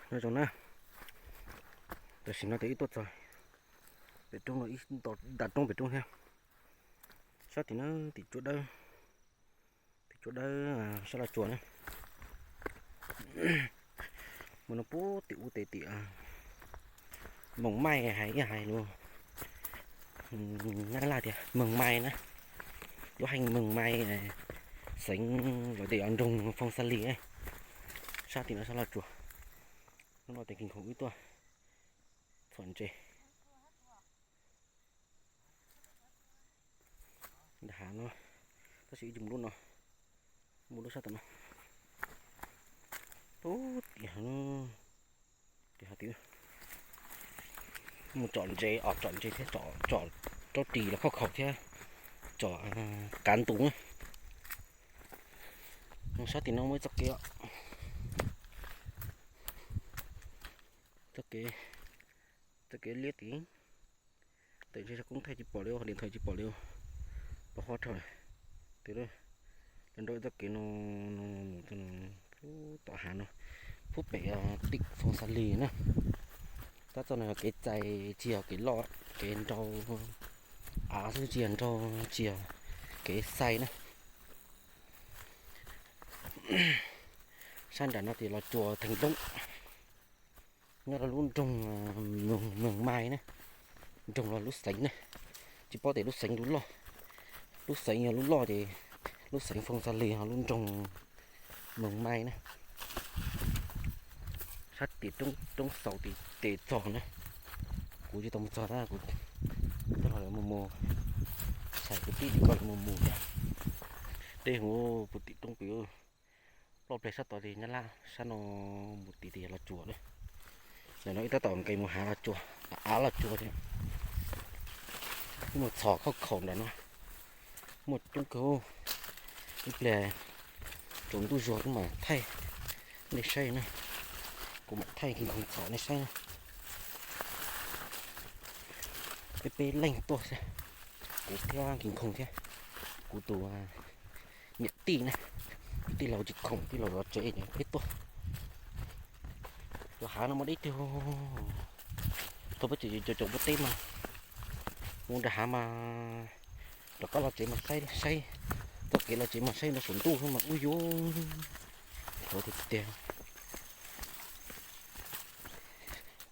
Nyob zoo na, tam sim no ces wb tuaj txog pem roob no, ib nta roob pem roob thiab. Sab tim no tim tsuas dawb, tim tsuas dawb sab Los Tsuas na. Mus no puag tim ub tes tim Moos Maij hais ib hais lus Nyab Laj tias Moos Maij na, lub heej Moos Maij, xeev los tias nroog Foo Xa Lis, sab tim no sab Los Tsuas. Hnub no ces Kiv Khoom wb tuaj txhom ntses nram hav no, tab sis wb tsis mus lub no, mus lub sab tom no. Ub, tim hav, tim hav tim mus tsom ntses os, tsom ntses thiab tsom rau ris los khauj khaum thiab tsom kav ntus. Sab tim no muaj ib txoj kev, txoj kev, txoj kev liab tid. Tawm ntshe zaj koob thaij tsis pom li, qhov điện thoại tsis pom li, pos ho rau lawm. Tus lawv nrau txoj kev no mus tom hav no, pub pem tim Foo Xa Lis na. Tab txoj no yog kev txais, tsis yog kev loj, kev nrau av xwb, tsis yog nrau, tsis yog kev xais na. Sab nram no ces Los Tsuas Theem Doob, nyob rau lub nroog Moos Maij na, nroog los lub xeev na, tsis paub tias lub xeev lub loj. Lub xeev yog lub loj ces lub xeev Foo Xa Lis, ho lub nroog Moos Maij na. Sab tim roob xaus tim tes txog na, kuv tsis tau mus txog tab kuv coj los mus mus, xav kuv tij tim ko los mus mus thiab. Dej huv puv tim roob pw, ploj pleg sab tod ces Nyab Laj, sab no mus tid ces yog Los Tsuas lawm. Ntawm no wb tab tom nqes mus hav Los Tsuas, av Los Tsuas thiab. Wb mus txhom khauj khaum nram no, muaj coob kawg. Ib pliag tsaus ntuj zuag kuv mam thaij nej saib na, kuv mam thaij Kiv Khoom txhom nej saib na. Peb peb leeg tuaj xwb, kuv thiab Kiv Khoom thiab kuv tus niam tij na, tij laug tsis khoom, tij laug zov tsev es peb tuaj. Tus hav no mas deb tiag, thaum peb tseem caum caum npua teb mas mus nram hav mas rov qab los tsev mas saib, saib txoj kev los tsev mas saib nrau saum ntuj mas ub yuv, nthuav tiag tiag.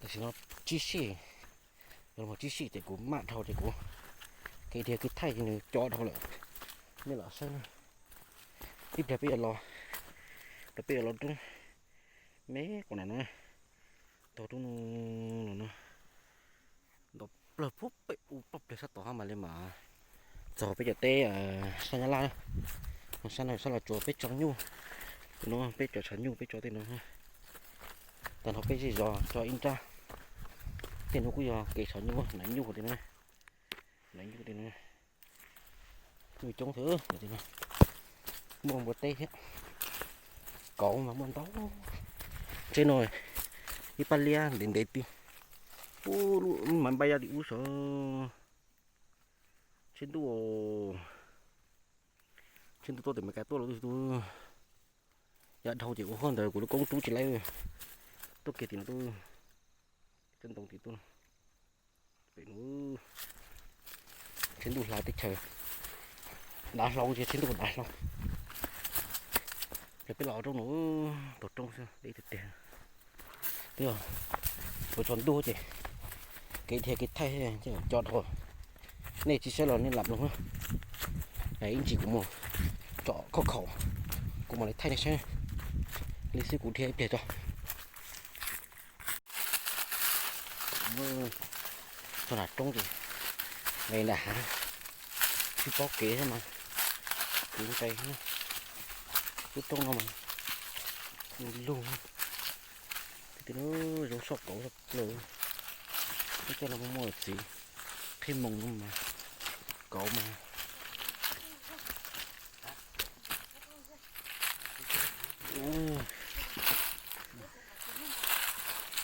Tam sim no tsib sij, yog los tsib sij ces kuv maj dhau ces kuv kev dhia kev thaij ces nws co dhau lawm. Nej los saib na, ib pliag peb yuav los, peb yuav los roob me qos no na, tog roob no no, nto plawg pub pem u poj pliag sab tod hab mam li mas txog peb cov teb sab Nyab Laj. Sab no sab Los Tsuas peb tso nyuj, no peb cov tshav nyuj peb tso tej no. Tag nrho peb zej zos tso ib nrab. Tej no kuj yog kev tshav nyuj, nav nyuj tej no, nav nyuj tej no. Nyuj coob thiab, muaj npua teb thiab, kauv mas muaj ntau. Tsheb no ib pab liab ntev ntev ti, ub lub mas npaj ya tim ub sav. Tsheb ntuj, tsheb ntuj tuaj tim Meskas tuaj los tu, ya dhau ces ua huab ntawd kuv lub koob rub tsis laib, tuaj kiag tim no tu, tsheb ntoo tim tuaj. Pem no tsheb ntuj hla teb chaws, dav hlau, tsheb ntuj dav hlau. Ces peb los roob no, tog roob xwb deb tiag tiag. Twb yog puas tsaus ntuj ces kev dhia kev thaij co dhau, nej tsis saib los nej lam mloog na. Ib ntsis kuv mus tsom khauj khaum, kuv mam li thaij nej saib. Li xwb kuv dhia ib pliag tso. Txog nram roob ces nqes nram hav, tsis paub kev thiab mas, kev nqes, lub roob no mas lug, tej no zoo soj kauv soj plaws. Lub caij no muaj txiv qhib moos no mas, kauv mas.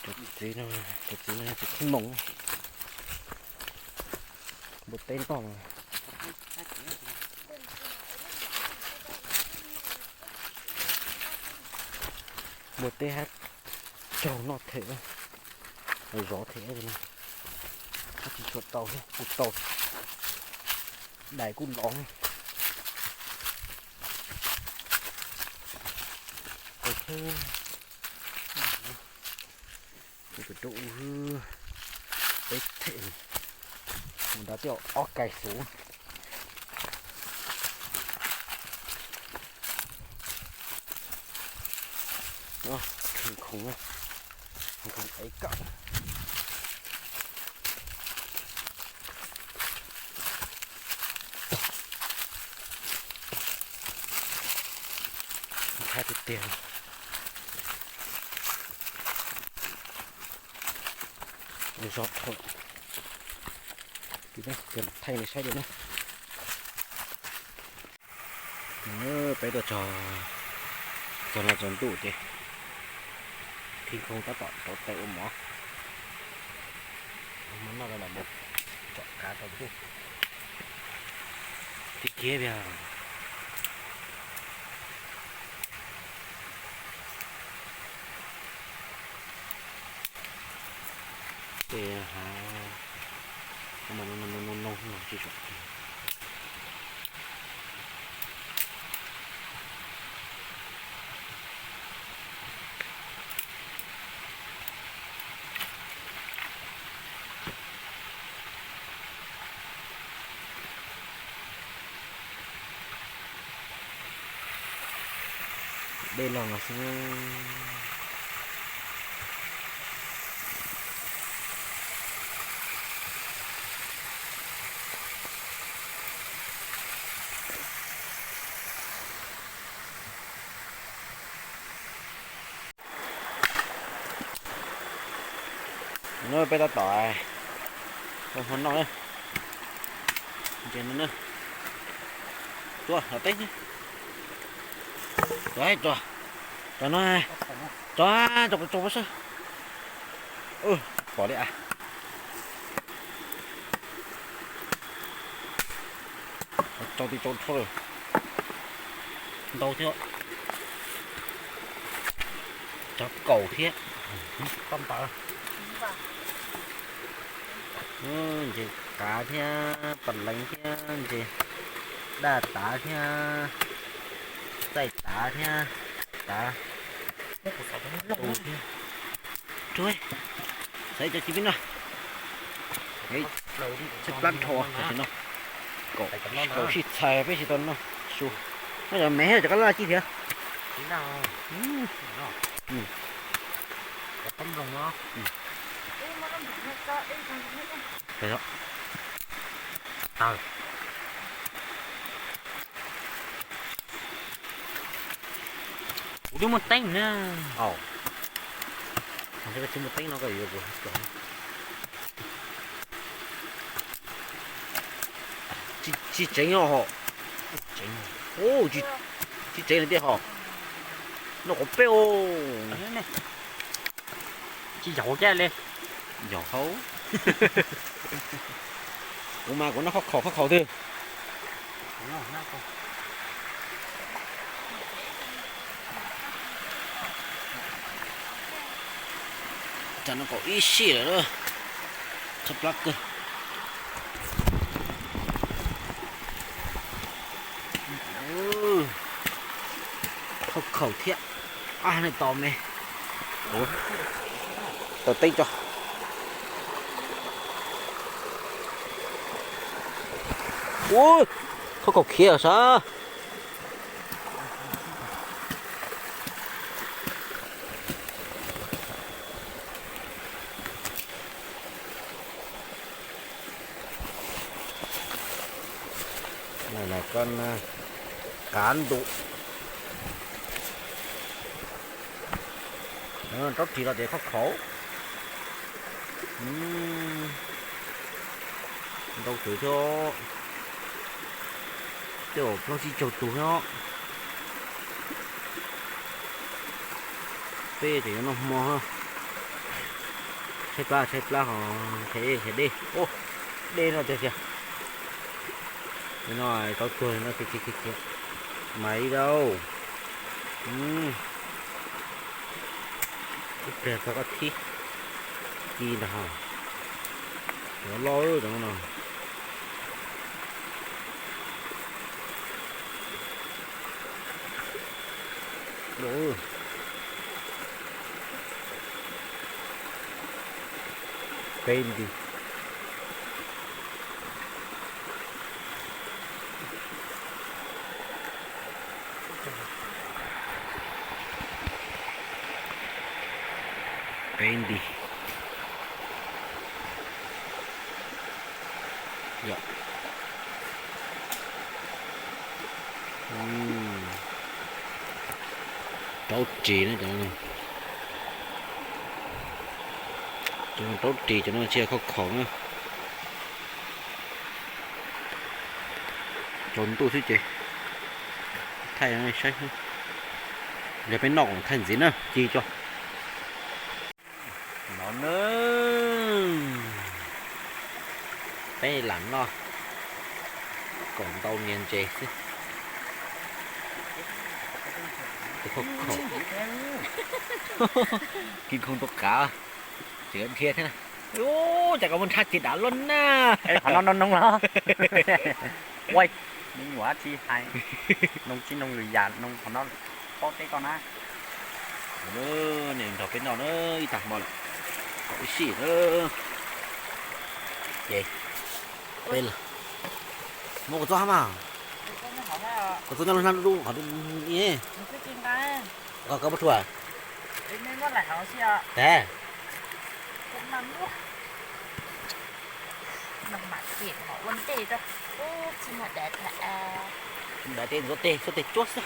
Cov txiv no, cov txiv no txiv qhib moos, npua teb ntoj mas. Npua teb hab, Caug noj them, zov them no. Tsis tshua tau thiab, kuj tau, dais kuj los. Tus rau u, peb them, mus nrad twb ob kais xuv. Khoom, khoom ev kawm. Thab tiag tiag. Zov thuam. Thaij nej saib li na. Peb tuaj txog, txog no tsaus ntuj ces khij khoo tab tom rauv taws ua mov. Ua mov noj rau lam mus tsom kav tsaus ntuj. Tib kiag tiag. Ces hav no no no no tsis tsom. Dej los mas xwb. No peb tab tom ua hmo noj na. Ntses no na. Tuaj, los teb. Tuaj, tuaj. Cov no, cov, cov, cov pov sab. Pom li as. Tsau tib tsau rho lawm. Ntau thiab. Cov kaum thiab. Ntses kav thiab, pas leev thiab, ntses daj tav thiab, txaij tav thiab, tav tu thiab. Rub, xaiv cov tsis pib no. Tshaib plab dhau tam sim no. Kaum sij txhais peb tsis tau noj su. Noj cov me thiab cov kab laj cig thiab. Kuv twb muaj teeb na. Tsis muaj teeb no koj yuav kuv. Tsis tseev os. Tsis tseev li tiag hos. Noj qhov peb os. Tsis yaum kiag li. Yaum hauv. Kuv mas kuv noj khauj khaum khauj khaum twg. Tsam no kaum ib sij lawm, tshaib plab kawg. Khauj khaum thiab. Ab, nej tos me. Taws teb tso. Ub, khauj khaum khiav sav. Kav ntuj. Raub ris los tias khauj khaum. Ntau tus thiab. Tej zaum plaub tsib caug tus thiab. Peb tseem yuav noj hmo. Tshaib plab tshaib plab ho nrhiav dej nrhiav dej. Ub, dej no tiag tiag. No tau tuag no tiag tiag tiag. Mas ib dauj. Ib pliag txog koj thib ci ntag. Cov loj cov no. Peb nti. Peb nti. Raub ris na cov no. Cov no raub ris, cov no tsis yog khauj khaum na. Tsaus ntuj xwb ces thaij saib. Yog peb noj kom thaij ntxiv na, ci tso. No na, peb lam noj kom ntau niag ntses xwb. Kis khooj tua qav, tseem dhia thiab na. Ub, cas koj muab nrhab ci dav luaj na. Qhov no noo noo los? Ua, me nyuam tsis hais, noo tsis noo lwm yam, noo qhov no paub teb koj na. Nws nrog peb noj na, ib tag hmo lawm, kom ib sij na. Ces peb los muab kua txob hab mas, kua txob nyob lub hnab dub qhov dub. Koj muab rhuav tas. Dav tej ntxuav tes, ntxuav tes cuab xwb.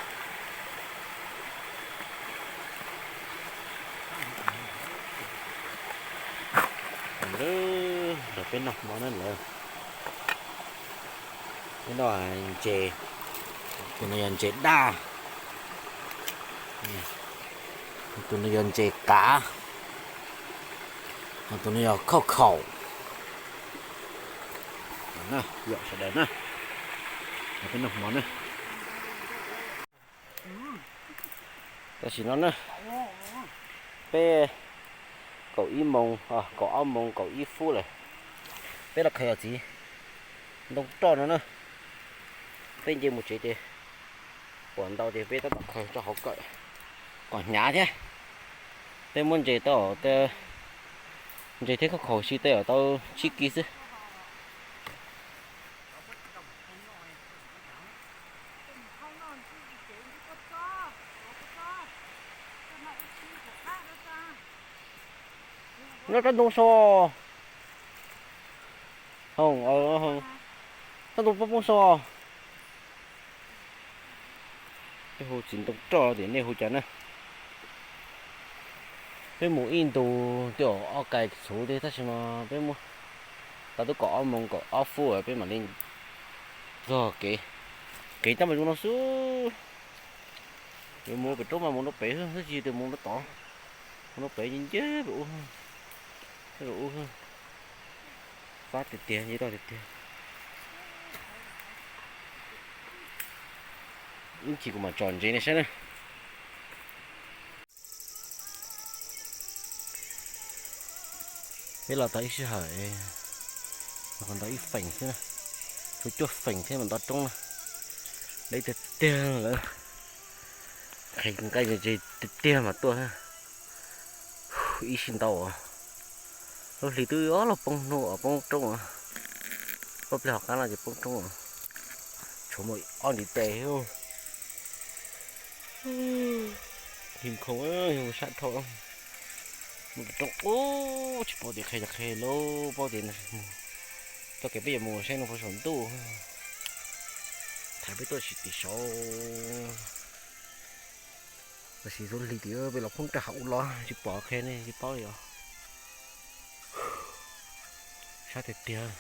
Nrog peb noj hmo na lawm. Peb noj ntses, tus no yog ntses daj, tus no yog ntses kav, ho tus no yog khauj khaum. Yom sawv daws na, peb noj hmo na. Tam sim no na, peb kaum ib moos, kaum ob moos kaum ib fub lawm. Peb los khaws yog txiv ntoo roj no na. Peb nce mus tsev ces puas ntau ces peb tab tom khaws rau hauv kawm kom hnyav thiab. Peb muab ntses tau, ntses thiab khauj khaum si tej tau tsib kis xwb. Nyob rab ntoo so. Ho, rab ntoo poob poob so. Peb hu txiv ntoo roj tias nej hu cas na. Peb mus ib ntus twb ob kais txhuv tiag tab sis mas peb muab tau twb kaum ob moos kaum ob fub peb mam li txog kev. Kev tab mas zoo no xwb. Yuav mus pem roob mas mus rau pem xwb, tab sis tias mus rau tod, mus rau pem nceb pem ub, pem ub. Fab tiag tiag, nce toj tiag tiag. Ib chim kuv mam tsom ntses nej saib na. Peb los tau ib sij hawm, qhov ntawd ib feem xwb na, tshuav cuaj feem thiab mas nto roob na. Deb tiag tiag lawm, qhia nqaij tiag tiag mas tuaj. Ib sij ntau, lub hli twb yuav los poob hnub poob roob, ob pliag hauv qab no ces poob roob. Tshuav muaj ob ntiv tes. Him khoom sab dhau. Mus roob ub, tsis paub tias qhia cov qhia lub paub tias txoj kev peb yuav mus saib no puas saum ntuj. Thaum peb tuaj tsis tim saud, tab sis lub hli tim peb los poob raj hav ub los tsis pom qhia ne tsis paub li os. Sab tiag tiag.